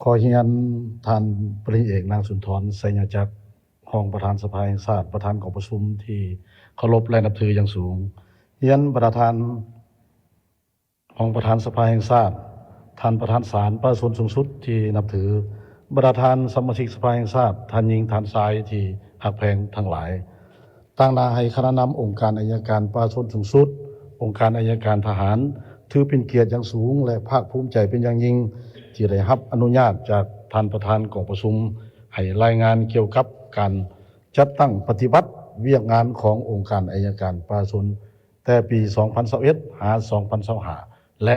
ຂໍຮຽນທ່ານປະລິນຍາເອກ ນາງສຸນທອນ ໄຊຍະຈັກ ຮອງປະທານສະພາແຫ່ງຊາດ, ປະທານກອງປະຊຸມທີ່ເຄົາລົບ ແລະ ນັບຖືຢ່າງສູງ. ຮຽນບັນດາທ່ານຮອງປະທານສະພາແຫ່ງຊາດ, ທ່ານປະທານສານປະຊາຊົນສູງສຸດທີ່ນັບຖື, ບັນດາທ່ານສະມາຊິກສະພາແຫ່ງຊາດ, ທ່ານຍິງທ່ານຊາຍທີ່ຮັກແພງທັງຫຼາຍ. ຕາງໜ້າໃຫ້ຄະນະນຳອົງການໄອຍະການປະຊາຊົນສູງສຸດ, ອົງການໄອຍະການທະຫານ, ຖືເປັນກຽດຢ່າງສູງ ແລະ ພາກພູມໃຈເປັນຢ່າງຍິ່ງ ທີ່ໄດ້ຮັບອະນຸຍາດຈາກທ່ານປະທານກອງປະຊຸມ ໃຫ້ລາຍງານກ່ຽວກັບການຈັດຕັ້ງປະຕິບັດວຽກງານຂອງອົງການໄອຍະການປະຊາຊົນ ແຕ່ປີສອງພັນຊາວເອັດ ຫາ ສອງພັນຊາວຫ້າ ແລະ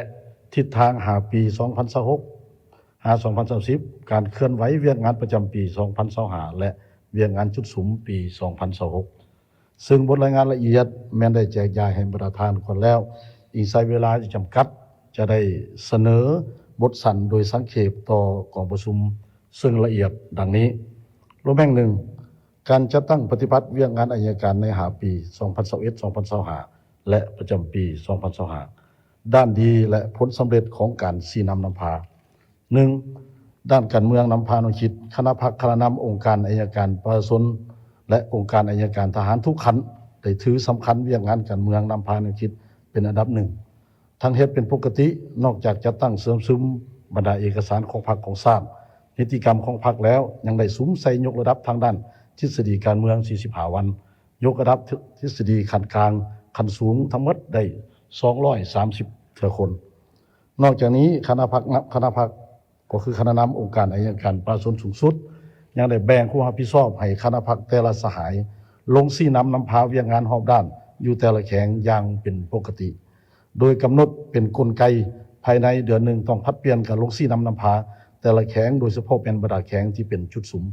ທິດທາງຫ້າປີ ສອງພັນຊາວຫົກ ຫາ ສອງພັນສາມສິບ, ການເຄື່ອນໄຫວວຽກງານປະຈຳປີສອງພັນຊາວຫ້າ ແລະ ວຽກງານຈຸດສຸມປີສອງພັນຊາວຫົກ ເຊິ່ງບົດລາຍງານລະອຽດແມ່ນໄດ້ແຈກຢາຍໃຫ້ບັນດາທ່ານກ່ອນແລ້ວ. ອີງໃສ່ເວລາທີ່ຈຳກັດ, ຈະໄດ້ສະເໜີບົດສັ້ນໂດຍສັງເຂບຕໍ່ກອງປະຊຸມເຊິ່ງລະອຽດດັ່ງນີ້. ລວມແຫ່ງໜຶ່ງ, ການຈັດຕັ້ງປະຕິບັດວຽກງານໄອຍະການໃນຫ້າປີ ສອງພັນຊາວເອັດ ສອງພັນຊາວຫ້າ ແລະ ປະຈຳປີສອງພັນຊາວຫ້າ ດ້ານດີ ແລະ ຜົນສຳເລັດຂອງການຊີ້ນຳນຳພາ. ໜຶ່ງ, ດ້ານການເມືອງນຳພາແນວຄິດ, ຄະນະພັກຄະນະນຳອົງການໄອຍະການປະຊາຊົນ ແລະ ອົງການໄອຍະການທະຫານທຸກຂັ້ນ ໄດ້ຖືສຳຄັນວຽກງານການເມືອງນຳພາແນວຄິດເປັນອັນດັບໜຶ່ງ. ທັງເຮັດເປັນປົກກະຕິ, ນອກຈາກຈັດຕັ້ງເຊື່ອມຊຶມບັນດາເອກະສານຂອງພັກຂອງຊາດ, ນິຕິກຳຂອງພັກແລ້ວ, ຍັງໄດ້ສຸມໃສ່ຍົກລະດັບທາງດ້ານທິດສະດີການເມືອງສີ່ສິບຫ້າວັນ, ຍົກລະດັບທິດສະດີຂັ້ນກາງ, ຂັ້ນສູງ ທັງໝົດໄດ້ສອງຮ້ອຍສາມສິບເທື່ອຄົນ. ນອກຈາກນີ້, ຄະນະພັກ, ຄະນະພັກ ກໍຄືຄະນະນຳອົງການໄອຍະການປະຊາຊົນສູງສຸດ ຍັງໄດ້ແບ່ງຄວາມຮັບຜິດຊອບໃຫ້ຄະນະພັກແຕ່ລະສະຫາຍ ລົງຊີ້ນຳນຳພາວຽກງານຮອບດ້ານຢູ່ແຕ່ລະແຂວງຢ່າງເປັນປົກກະຕິ, ໂດຍກຳນົດເປັນກົນໄກ ພາຍໃນເດືອນໜຶ່ງຕ້ອງຜັດປ່ຽນກັນລົງຊີ້ນຳນຳພາແຕ່ລະແຂວງ, ໂດຍສະເພາະແມ່ນບັນດາແຂວງທີ່ເປັນຈຸດສຸມ,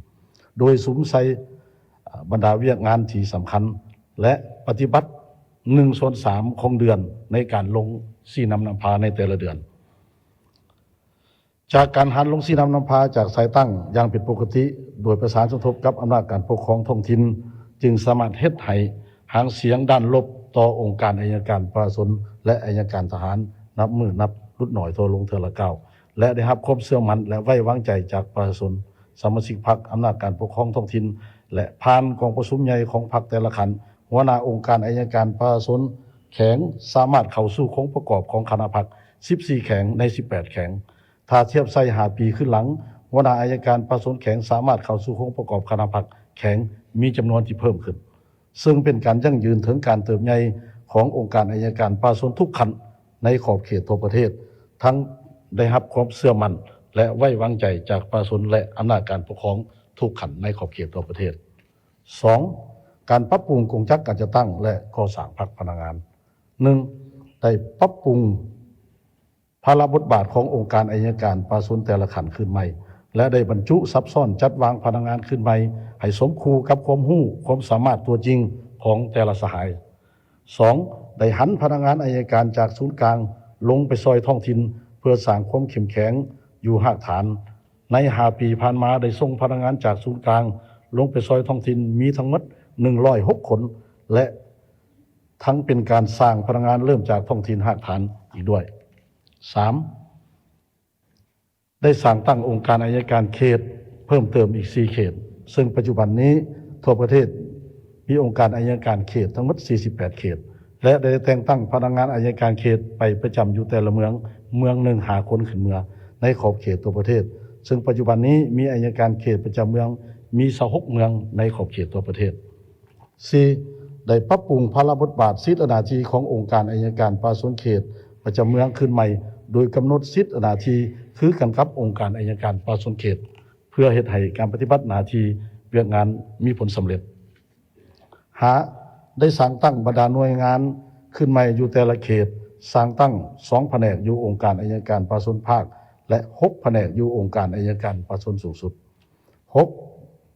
ໂດຍສຸມໃສ່ ເອີ່ ບັນດາວຽກງານທີ່ສຳຄັນ ແລະ ປະຕິບັດໜຶ່ງສ່ວນສາມຂອງເດືອນໃນການລົງຊີ້ນຳນຳພາໃນແຕ່ລະເດືອນ. ຈາກການຫັນລົງຊີ້ນຳນຳພາຈາກສາຍຕັ້ງຢ່າງເປັນປົກກະຕິ ໂດຍປະສານສົມທົບກັບອຳນາດການປົກຄອງທ້ອງຖິ່ນ, ຈຶ່ງສາມາດເຮັດໃຫ້ຫາງສຽງດ້ານລົບຕໍ່ອົງການໄອຍະການປະຊາຊົນ ແລະ ໄອຍະການທະຫານ ນັບມື້ນັບຫຼຸດໜ້ອຍ ເທົ່າລົງເທື່ອລະກ້າວ ແລະ ໄດ້ຮັບຄວາມເຊື່ອໝັ້ນ ແລະ ໄວ້ວາງໃຈຈາກປະຊາຊົນ, ສະມາຊິກພັກ, ອຳນາດການປົກຄອງທ້ອງຖິ່ນ ແລະ ຜ່ານກອງປະຊຸມໃຫຍ່ຂອງພັກແຕ່ລະຂັ້ນ, ຫົວໜ້າອົງການໄອຍະການປະຊາຊົນແຂວງ ສາມາດເຂົ້າສູ່ໂຄງປະກອບຂອງຄະນະພັກສິບສີ່ແຂວງໃນສິບແປດແຂວງ. ຖ້າທຽບໃສ່ຫ້າປີຄືນຫຼັງ, ຫົວໜ້າໄອຍະການປະຊາຊົນແຂວງ ສາມາດເຂົ້າສູ່ໂຄງປະກອບຄະນະພັກແຂວງມີຈຳນວນທີ່ເພີ່ມຂຶ້ນ, ເຊິ່ງເປັນການຢັ້ງຢືນເຖິງການເຕີບໃຫຍ່ຂອງອົງການໄອຍະການປະຊາຊົນທຸກຂັ້ນໃນຂອບເຂດທົ່ວປະເທດ, ທັງໄດ້ຮັບຄວາມເຊື່ອໝັ້ນ ແລະ ໄວ້ວາງໃຈຈາກປະຊາຊົນ ແລະ ອຳນາດການປົກຄອງທຸກຂັ້ນໃນຂອບເຂດທົ່ວປະເທດ. ສອງ, ການປັບປຸງກົງຈັກການຈັດຕັ້ງ ແລະ ກໍ່ສ້າງພັກພະນັກງານ. ໜຶ່ງ, ໄດ້ປັບປຸງ ພາລະບົດບາດຂອງອົງການໄອຍະການປະຊາຊົນແຕ່ລະຂັ້ນຄືນໃໝ່ ແລະ ໄດ້ບັນຈຸສັບຊ້ອນຈັດວາງພະນັກງານຄືນໃໝ່ໃຫ້ສົມຄູ່ກັບຄວາມຮູ້, ຄວາມສາມາດຕົວຈິງຂອງແຕ່ລະສະຫາຍ. ສອງ, ໄດ້ຫັນພະນັກງານໄອຍະການຈາກສູນກາງລົງໄປຊ່ອຍທ້ອງຖິ່ນ ເພື່ອສ້າງຄວາມເຂັ້ມແຂງຢູ່ຮາກຖານ. ໃນຫ້າປີຜ່ານມາ ໄດ້ສົ່ງພະນັກງານຈາກສູນກາງລົງໄປຊ່ອຍທ້ອງຖິ່ນມີທັງໝົດໜຶ່ງຮ້ອຍຫົກຄົນ ແລະ ທັງເປັນການສ້າງພະນັກງານເລີ່ມຈາກທ້ອງຖິ່ນຮາກຖານອີກດ້ວຍ. ສາມ, ໄດ້ສ້າງຕັ້ງອົງການໄອຍະການເຂດເພີ່ມເຕີມອີກສີ່ເຂດ, ເຊິ່ງປັດຈຸບັນນີ້ທົ່ວປະເທດມີອົງການໄອຍະການເຂດທັງໝົດສີ່ສິບແປດເຂດ ແລະ ໄດ້ແຕ່ງຕັ້ງພະນັກງານໄອຍະການເຂດໄປປະຈຳຢູ່ແຕ່ລະເມືອງ, ເມືອງໜຶ່ງຫ້າຄົນຂຶ້ນເມືອໃນຂອບເຂດທົ່ວປະເທດ, ເຊິ່ງປັດຈຸບັນນີ້ມີໄອຍະການເຂດປະຈຳເມືອງມີຊາວຫົກເມືອງໃນຂອບເຂດທົ່ວປະເທດ. ສີ່, ໄດ້ປັບປຸງພາລະບົດບາດ, ສິດ ແລະ ໜ້າທີ່ຂອງອົງການໄອຍະການປະຊາຊົນເຂດປະຈຳເມືອງຄືນໃໝ່, ໂດຍກຳນົດສິດ ແລະ ໜ້າທີ່ຄືກັນກັບອົງການໄອຍະການປະຊາຊົນເຂດ, ເພື່ອເຮັດໃຫ້ການປະຕິບັດໜ້າທີ່ວຽກງານມີຜົນສຳເລັດ. ຫ້າ, ໄດ້ສ້າງຕັ້ງບັນດາໜ່ວຍງານຂຶ້ນໃໝ່ຢູ່ແຕ່ລະເຂດ, ສ້າງຕັ້ງສອງພະແນກຢູ່ອົງການໄອຍະການປະຊາຊົນພາກ ແລະ ຫົກພະແນກຢູ່ອົງການໄອຍະການປະຊາຊົນສູງສຸດ. ຫົກ,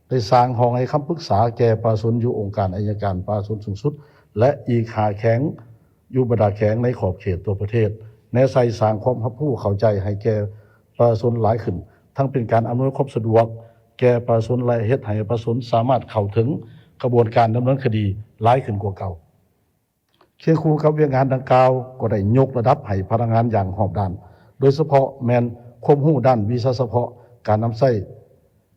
ໄດ້ສ້າງຫ້ອງໃຫ້ຄຳປຶກສາແກ່ປະຊາຊົນຢູ່ອົງການໄອຍະການປະຊາຊົນສູງສຸດ ແລະ ອີກຫ້າແຂວງ ຢູ່ບັນດາແຂວງໃນຂອບເຂດທົ່ວປະເທດ, ແນໃສ່ສ້າງຄວາມຮັບຮູ້ເຂົ້າໃຈໃຫ້ແກ່ປະຊາຊົນຫຼາຍຂຶ້ນ, ທັງເປັນການອຳນວຍຄວາມສະດວກແກ່ປະຊາຊົນ ແລະ ເຮັດໃຫ້ປະຊາຊົນສາມາດເຂົ້າເຖິງຂະບວນການດຳເນີນຄະດີຫຼາຍຂຶ້ນກວ່າເກົ່າ. ຄຽງຄູ່ກັບວຽກງານດັ່ງກ່າວ, ກໍໄດ້ຍົກລະດັບໃຫ້ພະນັກງານຢ່າງຮອບດ້ານ, ໂດຍສະເພາະແມ່ນຄວາມຮູ້ດ້ານວິຊາສະເພາະ ການນຳໃຊ້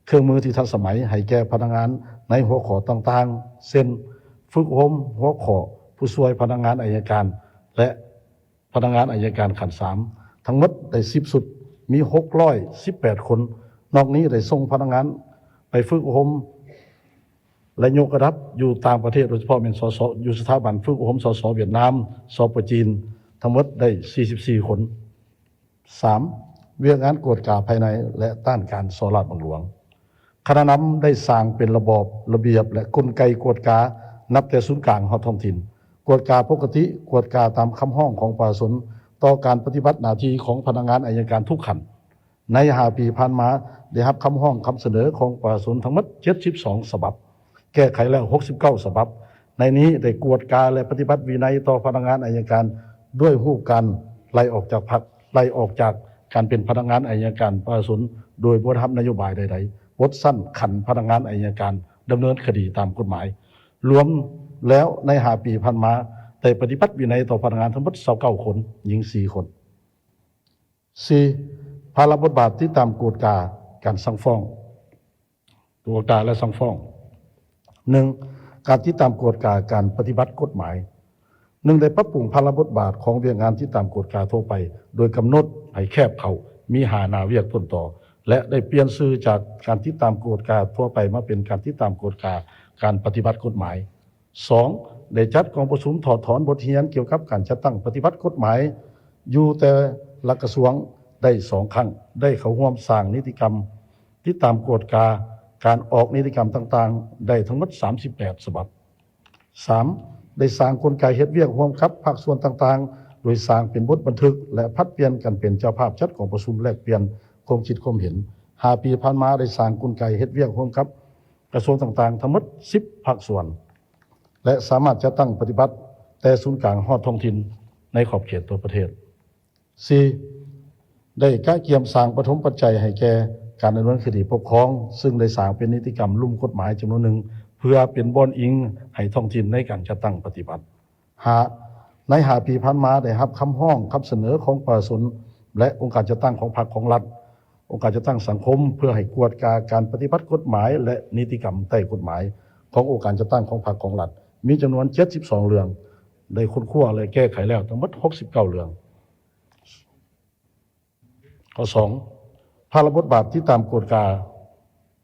ເຄື່ອງມືທີ່ທັນສະໄໝໃຫ້ແກ່ພະນັກງານໃນຫົວຂໍ້ຕ່າງໆ ເຊັ່ນ ຝຶກອົບຮົມຫົວຂໍ້ຜູ້ຊ່ວຍພະນັກງານໄອຍະການ ແລະ ພະນັກງານໄອຍະການຂັ້ນສາມ ທັງໝົດໄດ້ສິບຊຸດ, ມີຫົກຮ້ອຍສິບແປດຄົນ. ນອກນີ້ໄດ້ສົ່ງພະນັກງານໄປຝຶກອົບຮົມ ແລະ ຍົກລະດັບຢູ່ຕ່າງປະເທດ, ໂດຍສະເພາະແມ່ນ ສສ ຢູ່ສະຖາບັນຝຶກອົບຮົມ ສສ ຫວຽດນາມ, ສປ ຈີນ, ທັງໝົດໄດ້ສີ່ສິບສີ່ຄົນ. ສາມ, ວຽກງານກວດກາພາຍໃນ ແລະ ຕ້ານການສໍ້ລາດບັງຫຼວງ. ຄະນະນຳໄດ້ສ້າງເປັນລະບອບ, ລະບຽບ ແລະ ກົນໄກກວດກາ ນັບແຕ່ສູນກາງຮອດທ້ອງຖິ່ນ, ກວດກາປົກກະຕິ, ກວດກາຕາມຄຳຮ້ອງຂອງປະຊາຊົນ ຕໍ່ການປະຕິບັດໜ້າທີ່ຂອງພະນັກງານໄອຍະການທຸກຂັ້ນ. ໃນຫ້າປີຜ່ານມາ ໄດ້ຮັບຄຳຮ້ອງຄຳສະເໜີຂອງປະຊາຊົນທັງໝົດເຈັດສິບສອງສະບັບ, ແກ້ໄຂແລ້ວຫົກສິບເກົ້າສະບັບ. ໃນນີ້ໄດ້ກວດກາ ແລະ ປະຕິບັດວິໄນຕໍ່ພະນັກງານໄອຍະການ ດ້ວຍຮູບການໄລ່ອອກຈາກພັກ, ໄລ່ອອກຈາກການເປັນພະນັກງານໄອຍະການປະຊາຊົນ ໂດຍບໍ່ໄດ້ຮັບນະໂຍບາຍໃດໆ, ປົດຊັ້ນຂັ້ນພະນັກງານໄອຍະການດຳເນີນຄະດີຕາມກົດໝາຍ. ລວມແລ້ວໃນຫ້າປີຜ່ານມາ ໄດ້ປະຕິບັດວິໄນຕໍ່ພະນັກງານທັງໝົດຊາວເກົ້າຄົນ, ຍິງສີ່ຄົນ. ສີ່, ພາລະບົດບາດຕິດຕາມກວດກາການສັ່ງຟ້ອງ, ກວດກາ ແລະ ສັ່ງຟ້ອງ. ໜຶ່ງ, ການຕິດຕາມກວດກາການປະຕິບັດກົດໝາຍ. ໜຶ່ງ, ໄດ້ປັບປຸງພາລະບົດບາດຂອງວຽກງານຕິດຕາມກວດກາທົ່ວໄປ ໂດຍກຳນົດໃຫ້ແຄບເຂົ້າ, ມີຫ້າໜ້າວຽກຕົ້ນຕໍ ແລະ ໄດ້ປ່ຽນຊື່ຈາກການຕິດຕາມກວດກາທົ່ວໄປ ມາເປັນການຕິດຕາມກວດກາການປະຕິບັດກົດໝາຍ. ສອງ, ໄດ້ຈັດກອງປະຊຸມຖອດຖອນບົດຮຽນກ່ຽວກັບການຈັດຕັ້ງປະຕິບັດກົດໝາຍຢູ່ແຕ່ລະກະຊວງໄດ້ສອງຄັ້ງ, ໄດ້ເຂົ້າຮ່ວມສ້າງນິຕິກຳຕິດຕາມກວດກາການອອກນິຕິກຳຕ່າງໆ ໄດ້ທັງໝົດສາມສິບແປດສະບັບ. ສາມ, ໄດ້ສ້າງກົນໄກເຮັດວຽກຮ່ວມກັບພາກສ່ວນຕ່າງໆ ໂດຍສ້າງເປັນບົດບັນທຶກ ແລະ ຜັດປ່ຽນກັນເປັນເຈົ້າພາບຈັດກອງປະຊຸມແລກປ່ຽນຄວາມຄິດຄວາມເຫັນ. ຫ້າປີຜ່ານມາ ໄດ້ສ້າງກົນໄກເຮັດວຽກຮ່ວມກັບກະຊວງຕ່າງໆ ທັງໝົດສິບພາກສ່ວນ ແລະ ສາມາດຈັດຕັ້ງປະຕິບັດແຕ່ສູນກາງຮອດທ້ອງຖິ່ນໃນຂອບເຂດທົ່ວປະເທດ. ສີ່, ໄດ້ກະກຽມສ້າງປະຖົມປັດໄຈໃຫ້ແກ່ການດຳເນີນຄະດີປົກຄອງ, ຊຶ່ງໄດ້ສ້າງເປັນນິຕິກຳລຸ່ມກົດໝາຍຈຳນວນໜຶ່ງ ເພື່ອເປັນບ່ອນອີງໃຫ້ທ້ອງຖິ່ນໃນການຈັດຕັ້ງປະຕິບັດ. ຫ້າ, ໃນຫ້າປີຜ່ານມາ ໄດ້ຮັບຄຳຮ້ອງຄຳສະເໜີຂອງປະຊາຊົນ ແລະ ອົງການຈັດຕັ້ງຂອງພັກຂອງລັດ, ອົງການຈັດຕັ້ງສັງຄົມ ເພື່ອໃຫ້ກວດກາການປະຕິບັດກົດໝາຍ ແລະ ນິຕິກຳໃຕ້ກົດໝາຍຂອງອົງການຈັດຕັ້ງຂອງພັກຂອງລັດ ມີຈຳນວນເຈັດສິບສອງເລື່ອງ, ໄດ້ຄົ້ນຄວ້າ ແລະ ແກ້ໄຂແລ້ວທັງໝົດຫົກສິບເກົ້າເລື່ອງ. ຂໍ້ສອງ, ພາລະບົດບາດຕິດຕາມກວດກາ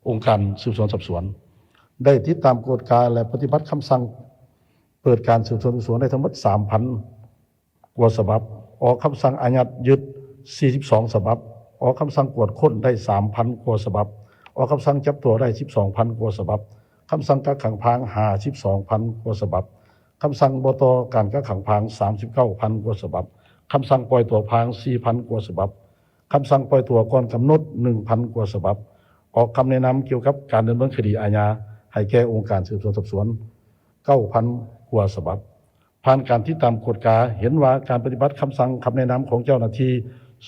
ອົງການສືບສວນສອບສວນ ໄດ້ຕິດຕາມກວດກາ ແລະ ປະຕິບັດຄຳສັ່ງເປີດການສືບສວນສອບສວນໄດ້ທັງໝົດສາມພັນກວ່າສະບັບ, ອອກຄຳສັ່ງອາຍັດຍຶດສີ່ສິບສອງສະບັບ, ອອກຄຳສັ່ງກວດຄົ້ນໄດ້ສາມພັນກວ່າສະບັບ, ອອກຄຳສັ່ງຈັບຕົວໄດ້ສິບສອງພັນກວ່າສະບັບ, ຄຳສັ່ງກັກຂັງພາງຫ້າສິບສອງພັນກວ່າສະບັບ, ຄຳສັ່ງບໍ່ຕໍ່ການກັກຂັງພາງສາມສິບເກົ້າພັນກວ່າສະບັບ, ຄຳສັ່ງປ່ອຍຕົວພາງສີ່ພັນກວ່າສະບັບ, ຄຳສັ່ງປ່ອຍຕົວກ່ອນກຳນົດໜຶ່ງພັນກວ່າສະບັບ, ອອກຄຳແນະນຳກ່ຽວກັບການດຳເນີນຄະດີອາຍາໃຫ້ແກ່ອົງການສືບສວນສອບສວນເກົ້າພັນກວ່າສະບັບ. ຜ່ານການຕິດຕາມກວດກາ ເຫັນວ່າການປະຕິບັດຄຳສັ່ງຄຳແນະນຳຂອງເຈົ້າໜ້າທີ່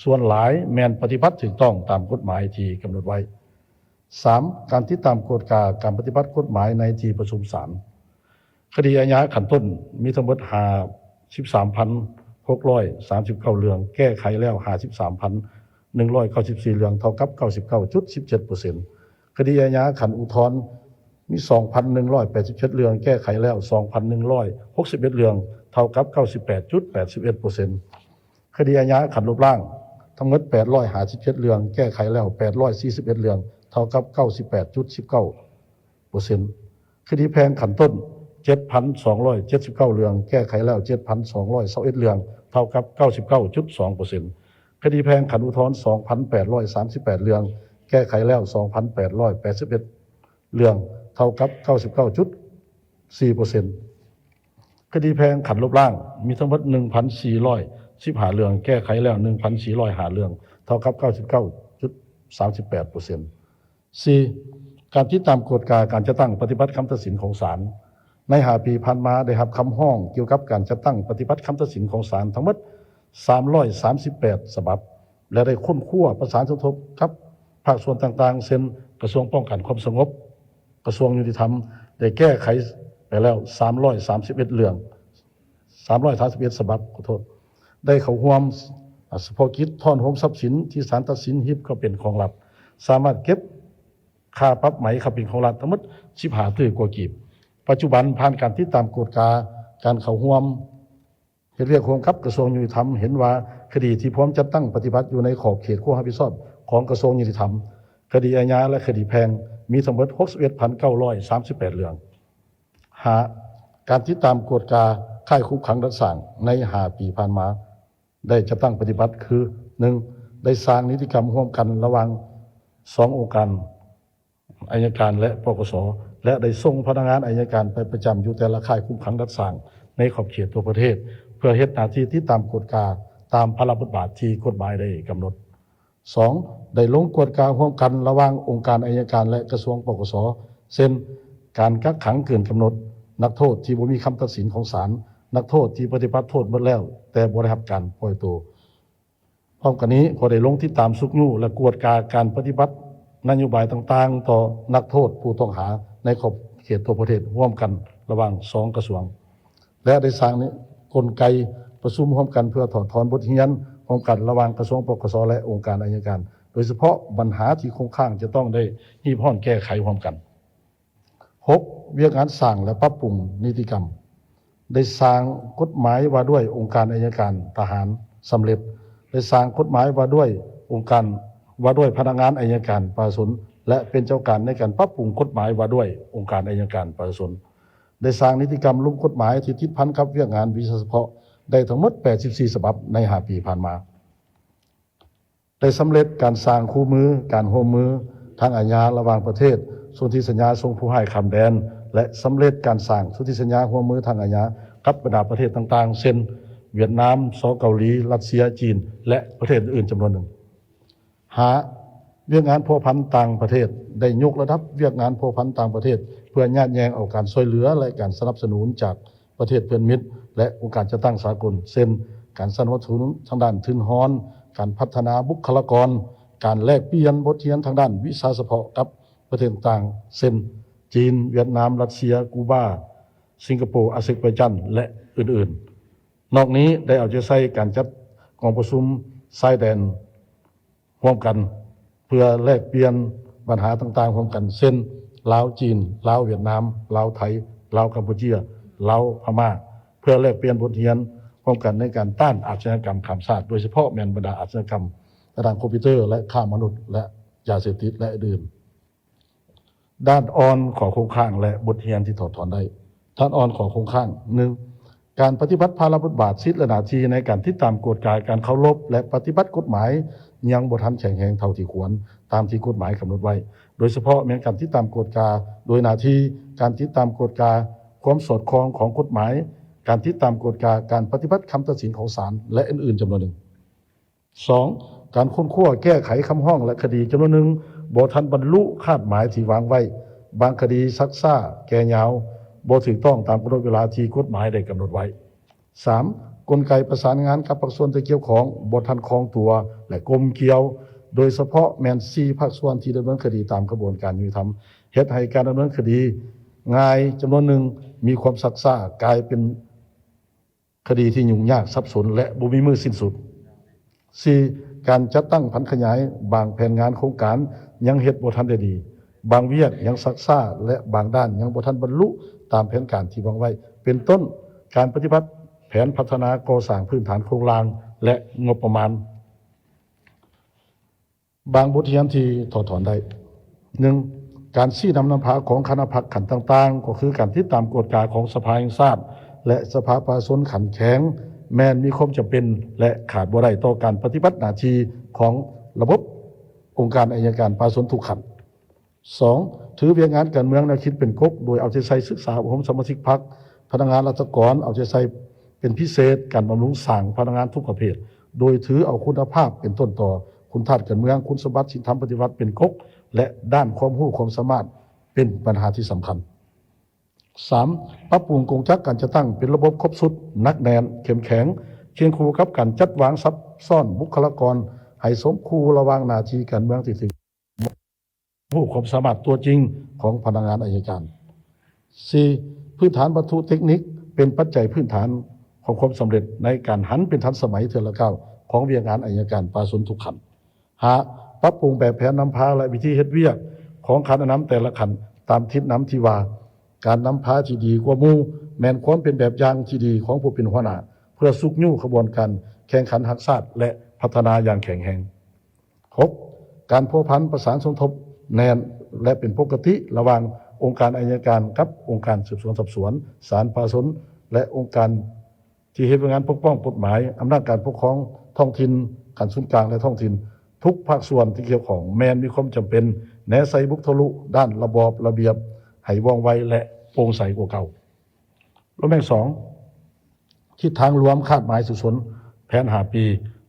ສ່ວນຫຼາຍແມ່ນປະຕິບັດຖືກຕ້ອງຕາມກົດໝາຍທີ່ກຳນົດໄວ້. ສາມ, ການຕິດຕາມກວດກາການປະຕິບັດກົດໝາຍໃນທີ່ປະຊຸມສານ. ຄະດີອາຍາຂັ້ນຕົ້ນມີທັງໝົດຫ້າສິບສາມພັນຫົກຮ້ອຍສາມສິບເກົ້າເລື່ອງ, ແກ້ໄຂແລ້ວຫ້າສິບສາມພັນໜຶ່ງຮ້ອຍເກົ້າສິບສີ່ເລື່ອງ, ເທົ່າກັບເກົ້າສິບເກົ້າຈຸດສິບເຈັດເປີເຊັນ. ຄະດີອາຍາຂັ້ນອຸທອນມີສອງພັນໜຶ່ງຮ້ອຍແປດສິບເຈັດເລື່ອງ, ແກ້ໄຂແລ້ວສອງພັນໜຶ່ງຮ້ອຍຫົກສິບເອັດເລື່ອງ, ເທົ່າກັບເກົ້າສິບແປດຈຸດແປດສິບເອັດເປີເຊັນ. ຄະດີອາຍາຂັ້ນລົບລ້າງ ທັງໝົດແປດຮ້ອຍຫ້າສິບເຈັດເລື່ອງ, ແກ້ໄຂແລ້ວແປດຮ້ອຍສີ່ສິບເອັດເລື່ອງ, ເທົ່າກັບເກົ້າສິບແປດຈຸດສິບເກົ້າເປີເຊັນ. ຄະດີແພ່ງຂັ້ນຕົ້ນເຈັດພັນສອງຮ້ອຍເຈັດສິບເກົ້າເລື່ອງ, ແກ້ໄຂແລ້ວເຈັດພັນສອງຮ້ອຍຊາວເອັດເລື່ອງ, ເທົ່າກັບເກົ້າສິບເກົ້າຈຸດສອງເປີເຊັນ. ຄະດີແພ່ງຂັ້ນອຸທອນສອງພັນແປດຮ້ອຍສາມສິບແປດເລື່ອງ, ແກ້ໄຂແລ້ວສອງພັນແປດຮ້ອຍແປດສິບເອັດເລື່ອງ, ເທົ່າກັບເກົ້າສິບເກົ້າຈຸດສີ່ເປີເຊັນ. ຄະດີແພ່ງຂັ້ນລົບລ້າງ ມີທັງໝົດໜຶ່ງພັນສີ່ຮ້ອຍສິບຫ້າເລື່ອງ, ແກ້ໄຂແລ້ວໜຶ່ງພັນສີ່ຮ້ອຍຫ້າເລື່ອງ, ເທົ່າກັບເກົ້າສິບເກົ້າຈຸດສາມສິບແປດເປີເຊັນ. ສີ່, ການຕິດຕາມກວດກາການຈັດຕັ້ງປະຕິບັດຄຳຕັດສິນຂອງສານ. ໃນຫ້າປີຜ່ານມາ ໄດ້ຮັບຄຳຮ້ອງກ່ຽວກັບການຈັດຕັ້ງປະຕິບັດຄຳຕັດສິນຂອງສານທັງໝົດສາມຮ້ອຍສາມສິບແປດສະບັບ ແລະ ໄດ້ຄົ້ນຄວ້າປະສານສົມທົບກັບພາກສ່ວນຕ່າງໆ ເຊັ່ນ ກະຊວງປ້ອງກັນຄວາມສະຫງົບ, ກະຊວງຍຸຕິທຳ ໄດ້ແກ້ໄຂໄປແລ້ວສາມຮ້ອຍສາມສິບເອັດເລື່ອງ, ສາມຮ້ອຍສາມສິບເອັດສະບັບ, ຂໍໂທດ, ໄດ້ເຂົ້າຮ່ວມສະເພາະກິດທ້ອນໂຮມຊັບສິນທີ່ສານຕັດສິນຮິບກໍເປັນຂອງລັດ, ສາມາດເກັບຄ່າປັບໃໝ ຄ່າປິ່ນຂອງລັດທັງໝົດ ສິບຫ້າຕື້ກວ່າກີບ. ປັດຈຸບັນ ຜ່ານການຕິດຕາມກວດກາ ການເຂົ້າຮ່ວມ ເຮັດວຽກຮ່ວມກັບກະຊວງຍຸຕິທຳ ເຫັນວ່າຄະດີທີ່ພວມຈັດຕັ້ງປະຕິບັດຢູ່ໃນຂອບເຂດຄວາມຮັບຜິດຊອບຂອງກະຊວງຍຸຕິທຳ, ຄະດີອາຍາ ແລະ ຄະດີແພ່ງ ມີທັງໝົດ ຫົກສິບເອັດພັນເກົ້າຮ້ອຍສາມສິບແປດເລື່ອງ. ຫ້າ ການຕິດຕາມກວດກາຄ້າຍຄຸມຂັງດັດສ້າງໃນຫ້າປີຜ່ານມາ ໄດ້ຈັດຕັ້ງປະຕິບັດຄື ໜຶ່ງ ໄດ້ສ້າງນິຕິກຳຮ່ວມກັນລະຫວ່າງສອງອົງການ ອັຍການ ແລະ ປກສ ແລະ ໄດ້ສົ່ງພະນັກງານອັຍການໄປປະຈຳຢູ່ແຕ່ລະຄ້າຍຄຸມຂັງດັດສ້າງໃນຂອບເຂດທົ່ວປະເທດ ເພື່ອເຮັດໜ້າທີ່ຕິດຕາມກວດກາຕາມພາລະບົດບາດທີ່ກົດໝາຍໄດ້ກຳນົດ. ສອງ ໄດ້ລົງກວດກາຮ່ວມກັນລະຫວ່າງອົງການອັຍການ ແລະ ກະຊວງ ປກສ ເຊັ່ນ ການກັກຂັງເກີນກຳນົດ, ນັກໂທດທີ່ບໍ່ມີຄຳຕັດສິນຂອງສານ, ນັກໂທດທີ່ປະຕິບັດໂທດໝົດແລ້ວ ແຕ່ບໍ່ໄດ້ຮັບການປ່ອຍໂຕ. ພ້ອມກັນນີ້ ກໍໄດ້ລົງຕິດຕາມຊຸກຍູ້ ແລະ ກວດກາການປະຕິບັດນະໂຍບາຍຕ່າງໆ ຕໍ່ນັກໂທດຜູ້ຕ້ອງຫາໃນຂອບເຂດທົ່ວປະເທດ ຮ່ວມກັນລະຫວ່າງສອງກະຊວງ ແລະ ໄດ້ສ້າງກົນໄກປະຊຸມຮ່ວມກັນເພື່ອຖອດຖອນບົດຮຽນຮ່ວມກັນລະຫວ່າງກະຊວງ ປກສ ແລະ ອົງການອັຍການ ໂດຍສະເພາະບັນຫາທີ່ຄົງຄ້າງຈະຕ້ອງໄດ້ຮີບຮ້ອນແກ້ໄຂຮ່ວມກັນ. ຫົກ ວຽກງານສ້າງ ແລະ ປັບປຸງນິຕິກຳ ໄດ້ສ້າງກົດໝາຍວ່າດ້ວຍອົງການອັຍການທະຫານສຳເລັດ, ໄດ້ສ້າງກົດໝາຍວ່າດ້ວຍອົງການ ວ່າດ້ວຍພະນັກງານອັຍການປະຊາຊົນ ແລະ ເປັນເຈົ້າການໃນການປັບປຸງກົດໝາຍວ່າດ້ວຍອົງການອັຍການປະຊາຊົນ, ໄດ້ສ້າງນິຕິກຳລຸ່ມກົດໝາຍທີ່ຕິດພັນກັບວຽກງານວິຊາສະເພາະໄດ້ທັງໝົດແປດສິບສີ່ສະບັບໃນຫ້າປີຜ່ານມາ. ໄດ້ສຳເລັດການສ້າງຄູ່ມືການຮ່ວມມືທາງອາຍາລະຫວ່າງປະເທດ, ສົນທິສັນຍາສົ່ງຜູ້ຮ້າຍຂ້າມແດນ ແລະ ສຳເລັດການສ້າງສົນທິສັນຍາຮ່ວມມືທາງອາຍາກັບບັນດາປະເທດຕ່າງໆ ເຊັ່ນ ຫວຽດນາມ, ສປ ເກົາຫຼີ, ຣັດເຊຍ, ຈີນ ແລະ ປະເທດອື່ນໆຈຳນວນໜຶ່ງ. ຫ້າ ວຽກງານພົວພັນຕ່າງປະເທດ, ໄດ້ຍົກລະດັບວຽກງານພົວພັນຕ່າງປະເທດ ເພື່ອຍາດແຍ່ງເອົາການຊ່ວຍເຫຼືອ ແລະ ການສະໜັບສະໜູນຈາກ ປະເທດເພື່ອນມິດ ແລະ ອົງການຈັດຕັ້ງສາກົນ ເຊັ່ນ ການສະໜັບສະໜູນທາງດ້ານທຶນຮອນ, ການພັດທະນາບຸກຄະລາກອນ, ການແລກປ່ຽນບົດຮຽນທາງດ້ານວິຊາສະເພາະກັບປະເທດຕ່າງໆ ເຊັ່ນ ຈີນ, ຫວຽດນາມ, ຣັດເຊຍ, ກູບາ, ສິງກະໂປ, ອາເຊີໄບຈານ ແລະ ອື່ນໆ. ນອກນີ້ໄດ້ເອົາໃຈໃສ່ການຈັດກອງປະຊຸມຊາຍແດນ ຮ່ວມກັນ ເພື່ອແລກປ່ຽນບັນຫາຕ່າງໆຮ່ວມກັນ ເຊັ່ນ ລາວ-ຈີນ, ລາວ-ຫວຽດນາມ, ລາວ-ໄທ, ລາວ-ກຳປູເຈຍ, ລາວ-ພະມ້າ ເພື່ອແລກປ່ຽນບົດຮຽນຮ່ວມກັນໃນການຕ້ານອາຊະຍາກຳຂ້າມຊາດ, ໂດຍສະເພາະແມ່ນບັນດາອາຊະຍາກຳທາງດ້ານຄອມພິວເຕີ ແລະ ຄ້າມະນຸດ ແລະ ຢາເສບຕິດ ແລະ ອື່ນໆ. ດ້ານອ່ອນ, ຂໍ້ຄົງຄ້າງ ແລະ ບົດຮຽນທີ່ຖອດຖອນໄດ້. ດ້ານອ່ອນ, ຂໍ້ຄົງຄ້າງ. ໜຶ່ງ ການປະຕິບັດພາລະບົດບາດ, ສິດ ແລະ ໜ້າທີ່ໃນການຕິດຕາມກວດກາການເຄົາລົບ ແລະ ປະຕິບັດກົດໝາຍ ຍັງບໍ່ທັນແຂງແຮງເທົ່າທີ່ຄວນ ຕາມທີ່ກົດໝາຍກຳນົດໄວ້, ໂດຍສະເພາະແມ່ນການຕິດຕາມກວດກາໂດຍໜ້າທີ່, ການຕິດຕາມກວດກາຄວາມສອດຄ່ອງຂອງກົດໝາຍ, ການຕິດຕາມກວດກາການປະຕິບັດຄຳຕັດສິນຂອງສານ ແລະ ອື່ນໆຈຳນວນໜຶ່ງ. ສອງ ການຄົ້ນຄວ້າແກ້ໄຂຄຳຮ້ອງ ແລະ ຄະດີຈຳນວນໜຶ່ງບໍ່ທັນບັນລຸຄາດໝາຍທີ່ວາງໄວ້, ບາງຄະດີຊັກຊ້າ, ແກ່ຍາວ, ບໍ່ຖືກຕ້ອງຕາມກຳນົດເວລາທີ່ກົດໝາຍໄດ້ກຳນົດໄວ້. ສາມ ກົນໄກປະສານງານກັບພາກສ່ວນທີ່ກ່ຽວຂ້ອງບໍ່ທັນຄ່ອງຕົວ ແລະ ກົມກ່ຽວ, ໂດຍສະເພາະແມ່ນສີ່ພາກສ່ວນທີ່ດຳເນີນຄະດີຕາມຂະບວນການຍຸຕິທຳ ເຮັດໃຫ້ການດຳເນີນຄະດີງ່າຍຈຳນວນໜຶ່ງມີຄວາມຊັກຊ້າ, ກາຍເປັນ ຄະດີທີ່ຫຍຸ້ງຍາກ, ສັບສົນ ແລະ ບໍ່ມີມື້ສິ້ນສຸດ. ສີ່ ການຈັດຕັ້ງຜັນຂະຫຍາຍບາງແຜນງານໂຄງການຍັງເຮັດບໍ່ທັນໄດ້ດີ, ບາງວຽກຍັງຊັກຊ້າ ແລະ ບາງດ້ານຍັງບໍ່ທັນບັນລຸຕາມແຜນການທີ່ວາງໄວ້, ເປັນຕົ້ນ ການປະຕິບັດແຜນພັດທະນາກໍ່ສ້າງພື້ນຖານໂຄງລ່າງ ແລະ ງົບປະມານ. ບາງບົດຮຽນທີ່ຖອດຖອນໄດ້. ໜຶ່ງ ການຊີ້ນຳນຳພາຂອງຄະນະພັກຂັ້ນຕ່າງໆ ກໍຄືການຕິດຕາມກວດກາຂອງສະພາແຫ່ງຊາດ ແລະ ສະພາປະຊາຊົນຂັ້ນແຂວງ ແມ່ນມີຄວາມຈຳເປັນ ແລະ ຂາດບໍ່ໄດ້ຕໍ່ການປະຕິບັດໜ້າທີ່ຂອງລະບົບອົງການໄອຍະການປະຊາຊົນທຸກຂັ້ນ. ສອງ ຖືວຽກງານການເມືອງແນວຄິດເປັນກົກ ໂດຍເອົາໃຈໃສ່ສຶກສາອົບຮົມສະມາຊິກພັກ, ພະນັກງານລັດຖະກອນ ເອົາໃຈໃສ່ເປັນພິເສດ ການບຳລຸງສ້າງພະນັກງານທຸກປະເພດ ໂດຍຖືເອົາຄຸນນະພາບເປັນຕົ້ນຕໍ, ຄຸນທາດການເມືອງ, ຄຸນສົມບັດສິນທຳປະຕິວັດເປັນກົກ ແລະ ດ້ານຄວາມຮູ້ຄວາມສາມາດເປັນບັນຫາທີ່ສຳຄັນ. ສາມ ປັບປຸງກົງຈັກການຈັດຕັ້ງເປັນລະບົບຄົບຊຸດ, ໜັກແໜ້ນ, ເຂັ້ມແຂງ, ຄຽງຄູ່ກັບການຈັດວາງຊັບຊ້ອນບຸກຄະລາກອນ ໃຫ້ສົມຄູ່ລະຫວ່າງໜ້າທີ່ການເມືອງທີ່ຖືກ ຮູ້ຄວາມສາມາດຕົວຈິງຂອງພະນັກງານໄອຍະການ. ສີ່ ພື້ນຖານວັດຖຸເຕັກນິກເປັນປັດໄຈພື້ນຖານຂອງຄວາມສຳເລັດໃນການຫັນເປັນທັນສະໄໝເທື່ອລະກ້າວຂອງວຽກງານໄອຍະການປະຊາຊົນທຸກຂັ້ນ. ຫ້າ ປັບປຸງແບບແຜນນຳພາ ແລະ ວິທີເຮັດວຽກຂອງຄະນະນຳແຕ່ລະຂັ້ນ ຕາມທິດນຳທີ່ວ່າ ການນຳພາທີ່ດີກວ່າໝູ່ ແມ່ນຄວາມເປັນແບບຢ່າງທີ່ດີຂອງຜູ້ເປັນຫົວໜ້າ ເພື່ອຊຸກຍູ້ຂະບວນການແຂ່ງຂັນຮັກຊາດ ແລະ ພັດທະນາຢ່າງແຂງແຮງ. ຫົກ ການພົວພັນປະສານສົມທົບແໜ້ນ ແລະ ເປັນປົກກະຕິລະຫວ່າງອົງການໄອຍະການກັບອົງການສືບສວນສອບສວນ, ສານປະຊາຊົນ ແລະ ອົງການທີ່ເຮັດວຽກງານປົກປ້ອງກົດໝາຍ, ອຳນາດການປົກຄອງທ້ອງຖິ່ນ, ຂັ້ນສູນກາງ ແລະ ທ້ອງຖິ່ນ, ທຸກພາກສ່ວນທີ່ກ່ຽວຂ້ອງແມ່ນມີຄວາມຈຳເປັນ ແນໃສ່ບຸກທະລຸດ້ານລະບອບລະບຽບໃຫ້ວ່ອງໄວ ແລະ ໂປ່ງໃສກວ່າເກົ່າ. ລວມແບ່ງສອງ ທິດທາງລວມຄາດໝາຍສູ້ຊົນແຜນຫ້າປີ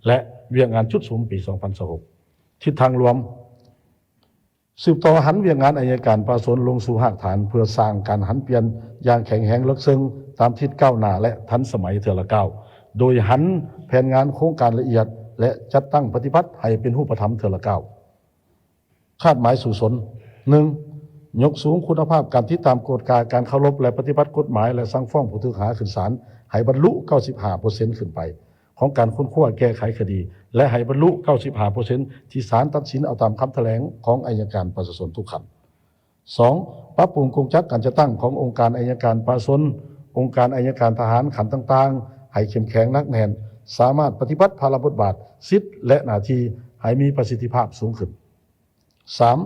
ແລະ ວຽກງານຈຸດສຸມປີສອງພັນຊາວຫົກ. ທິດທາງລວມ ສືບຕໍ່ຫັນວຽກງານໄອຍະການປະຊາຊົນລົງສູ່ຮາກຖານ ເພື່ອສ້າງການຫັນປ່ຽນຢ່າງແຂງແຮງເລິກເຊິ່ງ ຕາມທິດກ້າວໜ້າ ແລະ ທັນສະໄໝເທື່ອລະກ້າວ, ໂດຍຫັນແຜນງານໂຄງການລະອຽດ ແລະ ຈັດຕັ້ງປະຕິບັດໃຫ້ເປັນຮູບປະທຳເທື່ອລະກ້າວ. ຄາດໝາຍສູ້ຊົນ ໜຶ່ງ ຍົກສູງຄຸນນະພາບການຕິດຕາມກວດກາການເຄົາລົບ ແລະ ປະຕິບັດກົດໝາຍ ແລະ ສັ່ງຟ້ອງຜູ້ຖືກຫາຂຶ້ນສານ ໃຫ້ບັນລຸເກົ້າສິບຫ້າເປີເຊັນຂຶ້ນໄປຂອງການຄົ້ນຄວ້າແກ້ໄຂຄະດີ ແລະ ໃຫ້ບັນລຸເກົ້າສິບຫ້າເປີເຊັນທີ່ສານຕັດສິນເອົາຕາມຄຳຖະແຫຼງຂອງໄອຍະການປະຊາຊົນທຸກຂັ້ນ. ສອງ ປັບປຸງກົງຈັກການຈັດຕັ້ງຂອງອົງການໄອຍະການປະຊາຊົນ, ອົງການໄອຍະການທະຫານຂັ້ນຕ່າງໆ ໃຫ້ເຂັ້ມແຂງໜັກແໜ້ນ, ສາມາດປະຕິບັດພາລະບົດບາດ, ສິດ ແລະ ໜ້າທີ່ໃຫ້ມີປະສິດທິພາບສູງຂຶ້ນ. ສາມ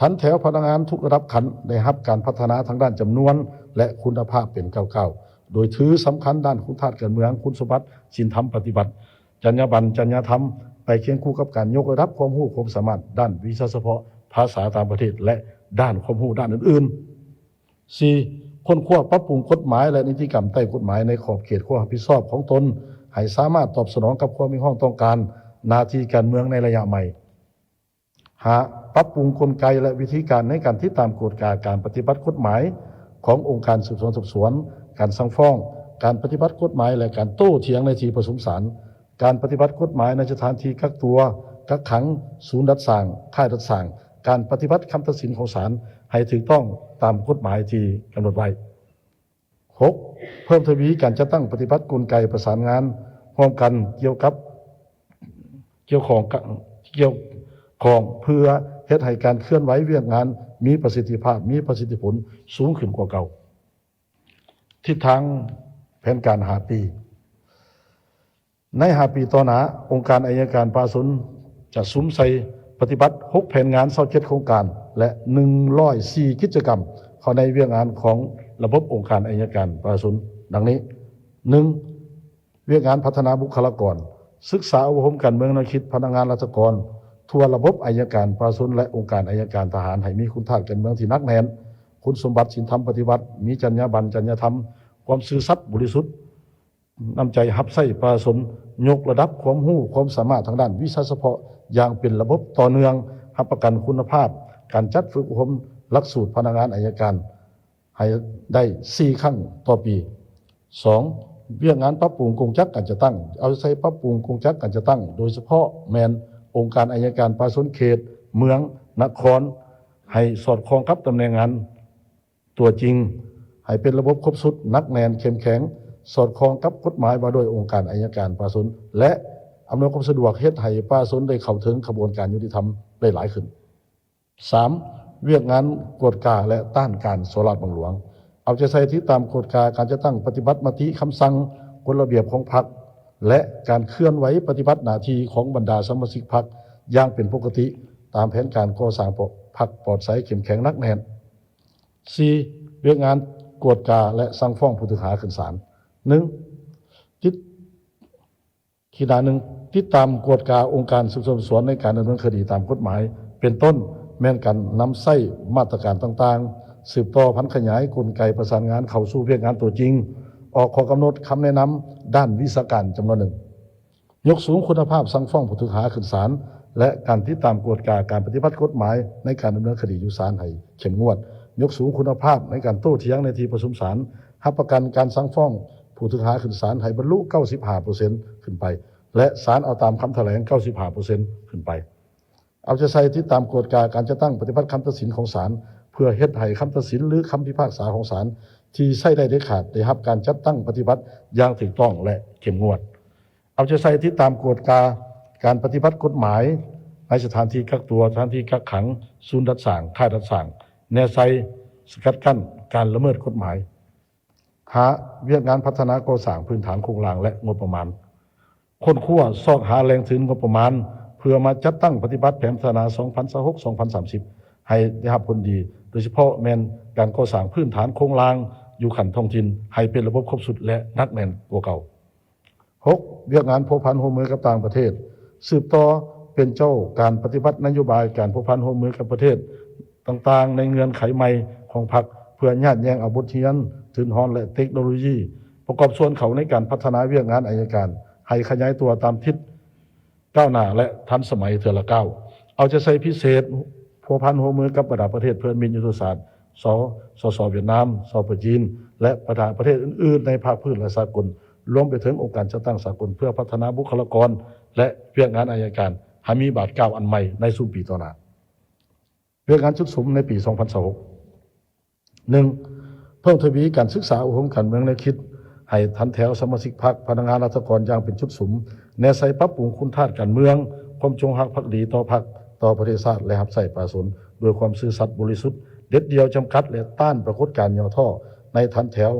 ຖັນແຖວພະນັກງານທຸກລະດັບຂັ້ນໄດ້ຮັບການພັດທະນາທາງດ້ານຈຳນວນ ແລະ ຄຸນນະພາບເປັນກ້າວໆ ໂດຍຖືສຳຄັນດ້ານຄຸນທາດການເມືອງ, ຄຸນສົມບັດ, ສິນທຳປະຕິບັດ, ຈັນຍາບັນ, ຈັນຍາທຳ ໄປຄຽງຄູ່ກັບການຍົກລະດັບຄວາມຮູ້ຄວາມສາມາດດ້ານວິຊາສະເພາະ, ພາສາຕ່າງປະເທດ ແລະ ດ້ານຄວາມຮູ້ດ້ານອື່ນໆ. ສີ່ ຄົ້ນຄວ້າປັບປຸງກົດໝາຍ ແລະ ນິຕິກຳໃຕ້ກົດໝາຍໃນຂອບເຂດຄວາມຮັບຜິດຊອບຂອງຕົນ ໃຫ້ສາມາດຕອບສະໜອງກັບຄວາມຮຽກຮ້ອງຕ້ອງການໜ້າທີ່ການເມືອງໃນໄລຍະໃໝ່. ຫ້າ ປັບປຸງກົນໄກ ແລະ ວິທີການໃນການຕິດຕາມກວດກາການປະຕິບັດກົດໝາຍຂອງອົງການສືບສວນສອບສວນ, ການສັ່ງຟ້ອງ, ການປະຕິບັດກົດໝາຍ ແລະ ການໂຕ້ຖຽງໃນທີ່ປະຊຸມສານ, ການປະຕິບັດກົດໝາຍໃນສະຖານທີ່ກັກຕົວ, ກັກຂັງ, ສູນດັດສ້າງ, ຄ້າຍດັດສ້າງ, ການປະຕິບັດຄຳຕັດສິນຂອງສານໃຫ້ຖືກຕ້ອງຕາມກົດໝາຍທີ່ກຳນົດໄວ້. ຫົກ ເພີ່ມທະວີການຈັດຕັ້ງປະຕິບັດກົນໄກປະສານງານຮ່ວມກັນກ່ຽວກັບ ກ່ຽວຂ້ອງກະ ກ່ຽວຂ້ອງເພື່ອເຮັດໃຫ້ການເຄື່ອນໄຫວວຽກງານມີປະສິດທິພາບ, ມີປະສິດທິຜົນສູງຂຶ້ນກວ່າເກົ່າ. ທິດທາງແຜນການຫ້າປີ. ໃນຫ້າປີຕໍ່ໜ້າ, ອົງການໄອຍະການປະຊາຊົນຈະສຸມໃສ່ປະຕິບັດຫົກແຜນງານ, ຊາວເຈັດໂຄງການ ແລະ ໜຶ່ງຮ້ອຍສີ່ກິດຈະກຳ ເຂົ້າໃນວຽກງານຂອງລະບົບອົງການໄອຍະການປະຊາຊົນ ດັ່ງນີ້: ໜຶ່ງ ວຽກງານພັດທະນາບຸກຄະລາກອນ, ສຶກສາອົບຮົມການເມືອງແນວຄິດພະນັກງານລັດຖະກອນທົ່ວລະບົບໄອຍະການປະຊາຊົນ ແລະ ອົງການໄອຍະການທະຫານ ໃຫ້ມີຄຸນທາດການເມືອງທີ່ໜັກແໜ້ນ, ຄຸນສົມບັດສິນທຳປະຕິວັດ, ມີຈັນຍາບັນ, ຈັນຍາທຳ, ຄວາມຊື່ສັດ, ບໍລິສຸດ, ນ້ຳໃຈຮັບໃຊ້ປະຊາຊົນ, ຍົກລະດັບຄວາມຮູ້ຄວາມສາມາດທາງດ້ານວິຊາສະເພາະຢ່າງເປັນລະບົບຕໍ່ເນື່ອງ, ຮັບປະກັນຄຸນນະພາບການຈັດຝຶກອົບຮົມຫຼັກສູດພະນັກງານໄອຍະການໃຫ້ໄດ້ສີ່ຄັ້ງຕໍ່ປີ. ສອງ ວຽກງານປັບປຸງກົງຈັກການຈັດຕັ້ງ, ເອົາໃສ່ປັບປຸງກົງຈັກການຈັດຕັ້ງ ໂດຍສະເພາະແມ່ນອົງການໄອຍະການປະຊາຊົນເຂດ, ເມືອງ, ນະຄອນ ໃຫ້ສອດຄ່ອງກັບຕຳແໜ່ງງານ ຕົວຈິງ ໃຫ້ເປັນລະບົບຄົບຊຸດ, ໜັກແໜ້ນ, ເຂັ້ມແຂງ, ສອດຄ່ອງກັບກົດໝາຍວ່າດ້ວຍອົງການໄອຍະການປະຊາຊົນ ແລະ ອຳນວຍຄວາມສະດວກເຮັດໃຫ້ປະຊາຊົນໄດ້ເຂົ້າເຖິງຂະບວນການຍຸຕິທຳໄດ້ຫຼາຍຂຶ້ນ. ສາມ ວຽກງານກວດກາ ແລະ ຕ້ານການສໍ້ລາດບັງຫຼວງ, ເອົາໃຈໃສ່ຕິດຕາມກວດກາການຈັດຕັ້ງປະຕິບັດມະຕິ, ຄຳສັ່ງ, ກົດລະບຽບຂອງພັກ ແລະ ການເຄື່ອນໄຫວປະຕິບັດໜ້າທີ່ຂອງບັນດາສະມາຊິກພັກຢ່າງເປັນປົກກະຕິ ຕາມແຜນການກໍ່ສ້າງພັກປອດໃສ, ເຂັ້ມແຂງ, ໜັກແໜ້ນ. ສີ່ ວຽກງານກວດກາ ແລະ ສັ່ງຟ້ອງຜູ້ຖືກຫາຂຶ້ນສານ. ໜຶ່ງ ຕິດ ຂີດໜ້າໜຶ່ງ ຕິດຕາມກວດກາອົງການສືບສວນສອບສວນໃນການດຳເນີນຄະດີຕາມກົດໝາຍ ເປັນຕົ້ນແມ່ນການນຳໃຊ້ມາດຕະການຕ່າງໆ, ສືບຕໍ່ຜັນຂະຫຍາຍກົນໄກປະສານງານເຂົ້າສູ່ວຽກງານຕົວຈິງ, ອອກຂໍ້ກຳນົດຄຳແນະນຳດ້ານວິຊາການຈຳນວນໜຶ່ງ. ຍົກສູງຄຸນນະພາບສັ່ງຟ້ອງຜູ້ຖືກຫາຂຶ້ນສານ ແລະ ການຕິດຕາມກວດກາການປະຕິບັດກົດໝາຍໃນການດຳເນີນຄະດີຢູ່ສານໃຫ້ເຂັ້ມງວດ, ຍົກສູງຄຸນນະພາບໃນການໂຕ້ຖຽງໃນທີ່ປະຊຸມສານ, ຮັບປະກັນການສັ່ງຟ້ອງຜູ້ຖືກຫາຂຶ້ນສານໃຫ້ບັນລຸເກົ້າສິບຫ້າເປີເຊັນຂຶ້ນໄປ ແລະ ສານເອົາຕາມຄຳຖະແຫຼງເກົ້າສິບຫ້າເປີເຊັນຂຶ້ນໄປ. ເອົາໃຈໃສ່ຕິດຕາມກວດກາການຈັດຕັ້ງປະຕິບັດຄຳຕັດສິນຂອງສານ ເພື່ອເຮັດໃຫ້ຄຳຕັດສິນ ຫຼື ຄຳພິພາກສາຂອງສານທີ່ໃຊ້ໄດ້ເດັດຂາດ ໄດ້ຮັບການຈັດຕັ້ງປະຕິບັດຢ່າງຖືກຕ້ອງ ແລະ ເຂັ້ມງວດ. ເອົາໃຈໃສ່ຕິດຕາມກວດກາການປະຕິບັດກົດໝາຍ ໃນສະຖານທີ່ກັກຕົວ, ສະຖານທີ່ກັກຂັງ, ສູນດັດສ້າງ, ຄ້າຍດັດສ້າງ, ແນໃສ່, ສະກັດກັ້ນການລະເມີດກົດໝາຍ. ຫ້າ, ວຽກງານພັດທະນາກໍ່ສ້າງພື້ນຖານໂຄງລ່າງ ແລະ ງົບປະມານ. ຄົ້ນຄວ້າຊອກຫາແຫຼ່ງທຶນງົບປະມານ ເພື່ອມາຈັດຕັ້ງປະຕິບັດແຜນພັດທະນາສອງພັນຊາວຫົກ ສອງພັນສາມສິບ ໃຫ້ໄດ້ຮັບຜົນດີ, ໂດຍສະເພາະແມ່ນການກໍ່ສ້າງພື້ນຖານໂຄງລ່າງຢູ່ຂັ້ນທ້ອງຖິ່ນ ໃຫ້ເປັນລະບົບຄົບຊຸດ ແລະ ໜັກແໜ້ນກວ່າເກົ່າ. ຫົກ, ວຽກງານພົວພັນຮ່ວມມືກັບຕ່າງປະເທດ, ສືບຕໍ່ເປັນເຈົ້າການປະຕິບັດນະໂຍບາຍການພົວພັນຮ່ວມມືກັບປະເທດຕ່າງໆ ໃນເງື່ອນໄຂໃໝ່ຂອງພັກ ເພື່ອຍາດແຍ່ງເອົາບົດຮຽນ, ທຶນຮອນ ແລະ ເຕັກໂນໂລຢີ ປະກອບສ່ວນເຂົ້າໃນການພັດທະນາວຽກງານໄອຍະການ ໃຫ້ຂະຫຍາຍຕົວຕາມທິດກ້າວໜ້າ ແລະ ທັນສະໄໝເທື່ອລະກ້າວ. ເອົາໃຈໃສ່ພິເສດ ພົວພັນຮ່ວມມືກັບບັນດາປະເທດເພື່ອນມິດຍຸດທະສາດ ສ ສສ ຫວຽດນາມ, ສປ ຈີນ ແລະ ບັນດາປະເທດອື່ນໆໃນພາກພື້ນ ແລະ ສາກົນ, ລວມໄປເຖິງອົງການຈັດຕັ້ງສາກົນເພື່ອພັດທະນາບຸກຄະລາກອນ ແລະ ວຽກງານໄອຍະການ ໃຫ້ມີບາດກ້າວອັນໃໝ່ໃນຊຸມປີຕໍ່ໜ້າ. ວຽກງານຈຸດສຸມໃນປີສອງພັນຊາວຫົກ. ໜຶ່ງ, ເພີ່ມທະວີການສຶກສາອົບຮົມການເມືອງແນວຄິດ ໃຫ້ຖັນແຖວສະມາຊິກພັກ, ພະນັກງານ, ລັດຖະກອນຢ່າງເປັນຈຸດສຸມ, ແນໃສ່ປັບປຸງຄຸນທາດການເມືອງ, ຄວາມຈົງຮັກພັກດີຕໍ່ພັກ, ຕໍ່ປະເທດຊາດ ແລະ ຮັບໃຊ້ປະຊາຊົນດ້ວຍຄວາມຊື່ສັດບໍລິສຸດ, ເດັດດ່ຽວຈຳກັດ ແລະ ຕ້ານປາກົດການຫຍໍ້ທໍ້ໃນຖັນແຖວ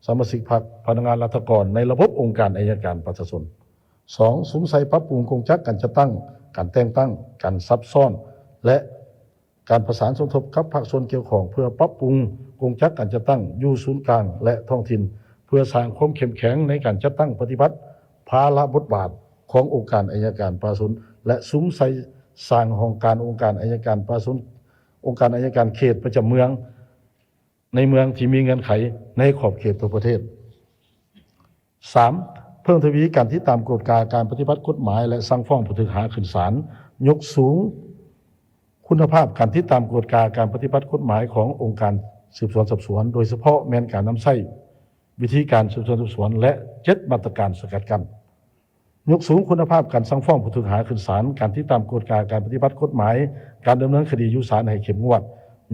ສະມາຊິກພັກ, ພະນັກງານ, ລັດຖະກອນໃນລະບົບອົງການໄອຍະການປະຊາຊົນ. ສອງ, ສຸມໃສ່ປັບປຸງກົງຈັກການຈັດຕັ້ງ, ການແຕ່ງຕັ້ງ, ການຊັບຊ້ອນ ແລະ ການປະສານສົມທົບກັບພາກສ່ວນກ່ຽວຂ້ອງ ເພື່ອປັບປຸງກົງຈັກການຈັດຕັ້ງຢູ່ສູນກາງ ແລະ ທ້ອງຖິ່ນ ເພື່ອສ້າງຄວາມເຂັ້ມແຂງໃນການຈັດຕັ້ງປະຕິບັດພາລະບົດບາດຂອງອົງການໄອຍະການປະຊາຊົນ ແລະ ສຸມໃສ່ສ້າງຫ້ອງການອົງການໄອຍະການປະຊາຊົນ, ອົງການໄອຍະການເຂດປະຈຳເມືອງ ໃນເມືອງທີ່ມີເງື່ອນໄຂໃນຂອບເຂດທົ່ວປະເທດ. ສາມ, ເພີ່ມທະວີການຕິດຕາມກວດກາການປະຕິບັດກົດໝາຍ ແລະ ສັ່ງຟ້ອງຜູ້ຖືກຫາຂຶ້ນສານ, ຍົກສູງຄຸນນະພາບການຕິດຕາມກວດກາການປະຕິບັດກົດໝາຍຂອງອົງການສືບສວນສອບສວນ, ໂດຍສະເພາະແມ່ນການນຳໃຊ້ວິທີການສືບສວນສອບສວນ ແລະ ເຈັດ ມາດຕະການສະກັດກັ້ນ. ຍົກສູງຄຸນນະພາບການສັ່ງຟ້ອງຜູ້ຖືກຫາຂຶ້ນສານ, ການຕິດຕາມກວດກາການປະຕິບັດກົດໝາຍ, ການດຳເນີນຄະດີຢູ່ສານໃຫ້ເຂັ້ມງວດ,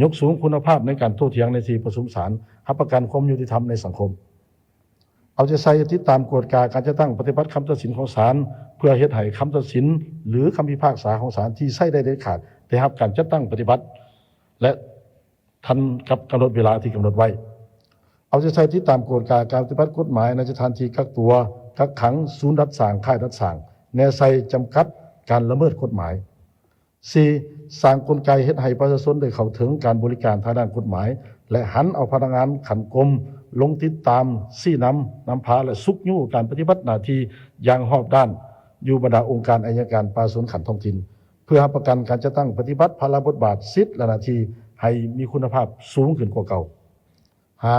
ຍົກສູງຄຸນນະພາບໃນການໂຕ້ຖຽງໃນທີ່ປະຊຸມສານ, ຮັບປະກັນຄວາມຍຸຕິທຳໃນສັງຄົມ. ເອົາໃຈໃສ່ຕິດຕາມກວດກາການຈັດຕັ້ງປະຕິບັດຄຳຕັດສິນຂອງສານ ເພື່ອເຮັດໃຫ້ຄຳຕັດສິນ ຫຼື ຄຳພິພາກສາຂອງສານທີ່ໃຊ້ໄດ້ເດັດຂາດ ໄດ້ຮັບການຈັດຕັ້ງປະຕິບັດ ແລະ ທັນກັບກຳນົດເວລາທີ່ກຳນົດໄວ້. ເອົາໃຈໃສ່ຕິດຕາມກວດກາການປະຕິບັດກົດໝາຍໃນສະຖານທີ່ກັກຕົວ, ກັກຂັງ, ສູນດັດສ້າງ, ຄ້າຍດັດສ້າງ, ແນໃສ່, ຈຳກັດການລະເມີດກົດໝາຍ. ສີ່, ສ້າງກົນໄກເຮັດໃຫ້ປະຊາຊົນໄດ້ເຂົ້າເຖິງການບໍລິການທາງດ້ານກົດໝາຍ ແລະ ຫັນເອົາພະນັກງານຂັ້ນກົມລົງຕິດຕາມ, ຊີ້ນຳ, ນຳພາ ແລະ ຊຸກຍູ້ການປະຕິບັດໜ້າທີ່ຢ່າງຮອບດ້ານຢູ່ບັນດາອົງການໄອຍະການປະຊາຊົນຂັ້ນທ້ອງຖິ່ນ ເພື່ອຮັບປະກັນການຈັດຕັ້ງປະຕິບັດພາລະບົດບາດ, ສິດ ແລະ ໜ້າທີ່ໃຫ້ມີຄຸນນະພາບສູງຂຶ້ນກວ່າເກົ່າ. ຫ້າ,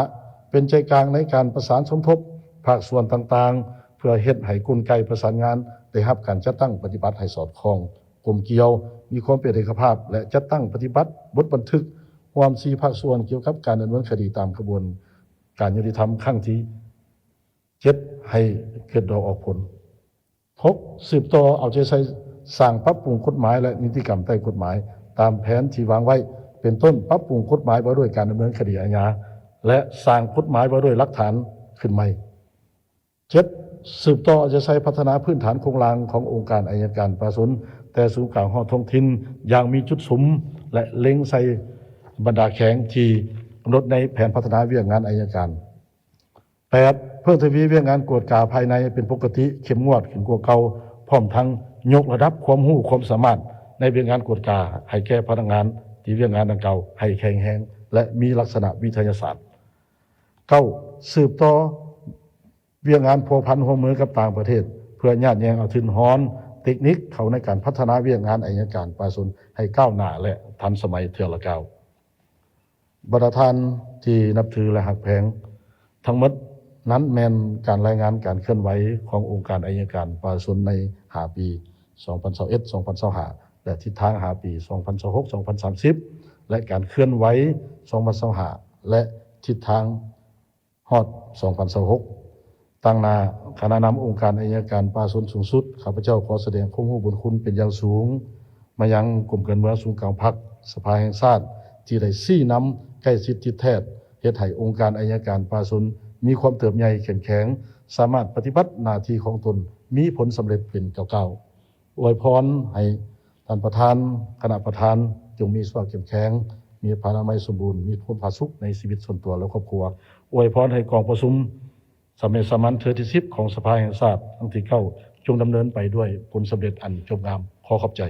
ເປັນໃຈກາງໃນການປະສານສົມທົບພາກສ່ວນຕ່າງໆ ເພື່ອເຮັດໃຫ້ກົນໄກປະສານງານໄດ້ຮັບການຈັດຕັ້ງປະຕິບັດໃຫ້ສອດຄ່ອງ, ກົມກ່ຽວ, ມີຄວາມເປັນເອກະພາບ ແລະ ຈັດຕັ້ງປະຕິບັດບົດບັນທຶກຮ່ວມສີ່ພາກສ່ວນກ່ຽວກັບການດຳເນີນຄະດີຕາມຂະບວນການຍຸຕິທຳຄັ້ງທີເຈັດ ໃຫ້ເກີດດອກອອກຜົນ. ຫົກ, ສືບຕໍ່ເອົາໃຈໃສ່ສ້າງປັບປຸງກົດໝາຍ ແລະ ນິຕິກຳໃຕ້ກົດໝາຍຕາມແຜນທີ່ວາງໄວ້, ເປັນຕົ້ນ ປັບປຸງກົດໝາຍວ່າດ້ວຍການດຳເນີນຄະດີອາຍາ ແລະ ສ້າງກົດໝາຍວ່າດ້ວຍຫຼັກຖານຂຶ້ນໃໝ່. ເຈັດ, ສືບຕໍ່ເອົາໃຈໃສ່ພັດທະນາພື້ນຖານໂຄງລ່າງຂອງອົງການໄອຍະການປະຊາຊົນ ແຕ່ສູນກາງຮອດທ້ອງຖິ່ນຢ່າງມີຈຸດສຸມ ແລະ ເລັງໃສ່ບັນດາແຂວງທີ່ກຳນົດໃນແຜນພັດທະນາວຽກງານໄອຍະການ. ແປດ, ເພີ່ມທະວີວຽກງານກວດກາພາຍໃນເປັນປົກກະຕິ, ເຂັ້ມງວດຂຶ້ນກວ່າເກົ່າ, ພ້ອມທັງຍົກລະດັບຄວາມຮູ້ຄວາມສາມາດໃນວຽກງານກວດກາໃຫ້ແກ່ພະນັກງານທີ່ວຽກງານດັ່ງກ່າວໃຫ້ແຂງແຮງ ແລະ ມີລັກສະນະວິທະຍາສາດ. ເກົ້າ, ສືບຕໍ່ວຽກງານພົວພັນຮ່ວມມືກັບຕ່າງປະເທດ ເພື່ອຍາດແຍ່ງເອົາທຶນຮອນເຕັກນິກເຂົ້າໃນການພັດທະນາວຽກງານໄອຍະການປະຊາຊົນໃຫ້ກ້າວໜ້າ ແລະ ທັນສະໄໝເທື່ອລະກ້າວ. ບັນດາທ່ານທີ່ນັບຖື ແລະ ຮັກແພງ, ທັງໝົດນັ້ນແມ່ນການລາຍງານການເຄື່ອນໄຫວຂອງອົງການໄອຍະການປະຊາຊົນໃນຫ້າປີ ສອງພັນຊາວເອັດ ສອງພັນຊາວຫ້າ ແລະ ທິດທາງຫ້າປີ ສອງພັນຊາວຫົກ ສອງພັນສາມສິບ ແລະ ການເຄື່ອນໄຫວ ສອງພັນຊາວຫ້າ ແລະ ທິດທາງ ຮອດສອງພັນຊາວຫົກ. ຕາງໜ້າຄະນະນຳອົງການໄອຍະການປະຊາຊົນສູງສຸດ, ຂ້າພະເຈົ້າຂໍສະແດງຄວາມຮູ້ບຸນຄຸນເປັນຢ່າງສູງມາຍັງກົມການເມືອງສູນກາງພັກ, ສະພາແຫ່ງຊາດ ທີ່ໄດ້ຊີ້ນຳໃກ້ຊິດຕິດແທດ ເຮັດໃຫ້ອົງການໄອຍະການປະຊາຊົນມີຄວາມເຕີບໃຫຍ່ເຂັ້ມແຂງ, ສາມາດປະຕິບັດໜ້າທີ່ຂອງຕົນມີຜົນສຳເລັດເປັນກ້າວໆ. ອວຍພອນໃຫ້ ທ່ານປະທານ, ຄະນະປະທານ ຈົ່ງມີສຸຂະພາບເຂັ້ມແຂງ, ມີພະລານາໄມສົມບູນ, ມີຄວາມຜາສຸກໃນຊີວິດສ່ວນຕົວ ແລະ ຄອບຄົວ. ອວຍພອນໃຫ້ກອງປະຊຸມສະເມັດສາມັນເທື່ອທີສິບຂອງສະພາແຫ່ງຊາດຄັ້ງທີເກົ້າ ຈົ່ງດຳເນີນໄປດ້ວຍຜົນສຳເລັດອັນຈົບງາມ. ຂໍຂອບໃຈ.